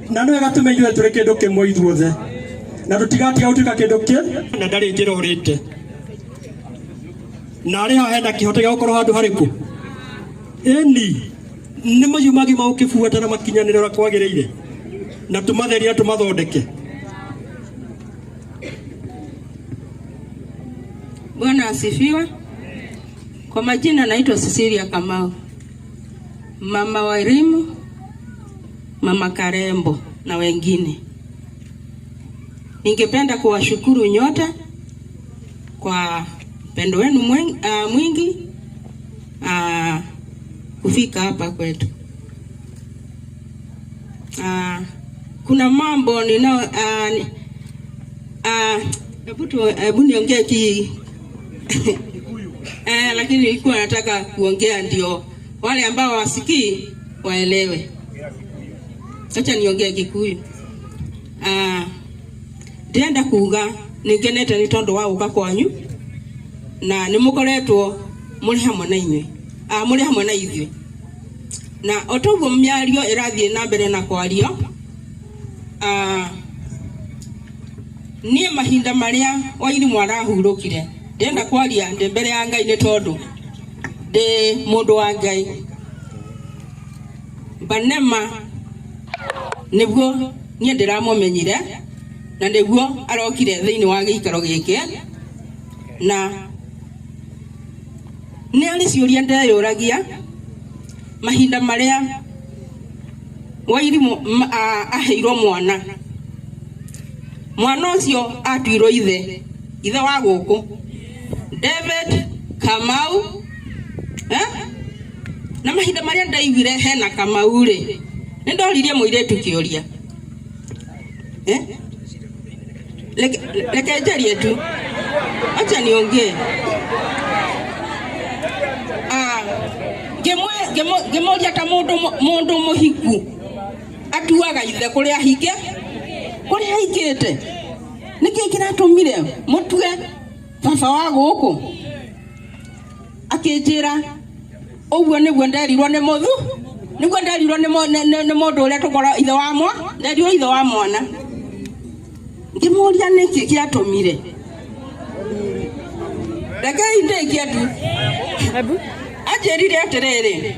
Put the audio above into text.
Na nĩ wega tũmenywe tũrĩ kĩndũ kĩmwe ithuothe na tũtigatiga gũtuĩka kĩndũ kĩ na ndarĩ njĩra ũrĩte na arĩ haha hena kĩhoto gĩa gũkorwo handũ harĩkũ ĩni nĩ macio mangĩ magũkĩbuata na makinyanĩre ũrĩa kwagĩrĩire na tũmatherie na tũmathondeke. Bwana asifiwe. Kwa majina naitwa Cecilia Kamau, mama wa elimu, mama Karembo na wengine. Ningependa kuwashukuru nyote kwa upendo wenu mwingi kufika hapa kwetu. Kuna mambo ninao hebu niongee ki lakini nilikuwa nataka kuongea ndio wale ambao wasikii waelewe. Acha niongee Gikuyu. Ndĩrenda kuga nĩ ngenete nĩ tondũ wa gũka kwanyu na nĩ mũkoretwo mũrĩ hamwe na inyuĩ, mũrĩ hamwe na ithuĩ, na o toguo mĩario ĩrathiĩ na mbere na kwario, niĩ mahinda marĩa Wairimũ arahurũkire ndĩrenda kwaria ndĩ mbere ya Ngai nĩ tondũ ndĩ mũndũ wa Ngai. Banema nĩguo niĩ ndĩramũmenyire na nĩguo arokire thĩinĩ wa gĩikaro gĩkĩ, na nĩ arĩ ciũria ndeyũragia mahinda marĩa Wairimũ aheirwo mwana. Mwana ũcio atuirwo ithe, ithe wa gũkũ David Kamau, eh? Na mahinda marĩa ndaiguire hena Kamau rĩ, nĩ ndoririe mũirĩtu kĩũria, eh? Reke njarie tu, acha niongee. Ngĩmũria ta mũndũ mũhiku atuaga ithe kũrĩa ahike, kũrĩa ahikĩte, nĩkĩ kĩratũmire mũtue baba wa gũkũ? Akĩnjĩra ũguo nĩguo nderirwo nĩ mũthu, nĩguo nderirwo nĩ mũndũ ũrĩa tũkorwo ithe wa mwa, nderirwo ithe wa mwana. Ngĩmũria nĩkĩ kĩatũmire. Rekei ndĩkie tu. Anjĩrire atĩrĩrĩ.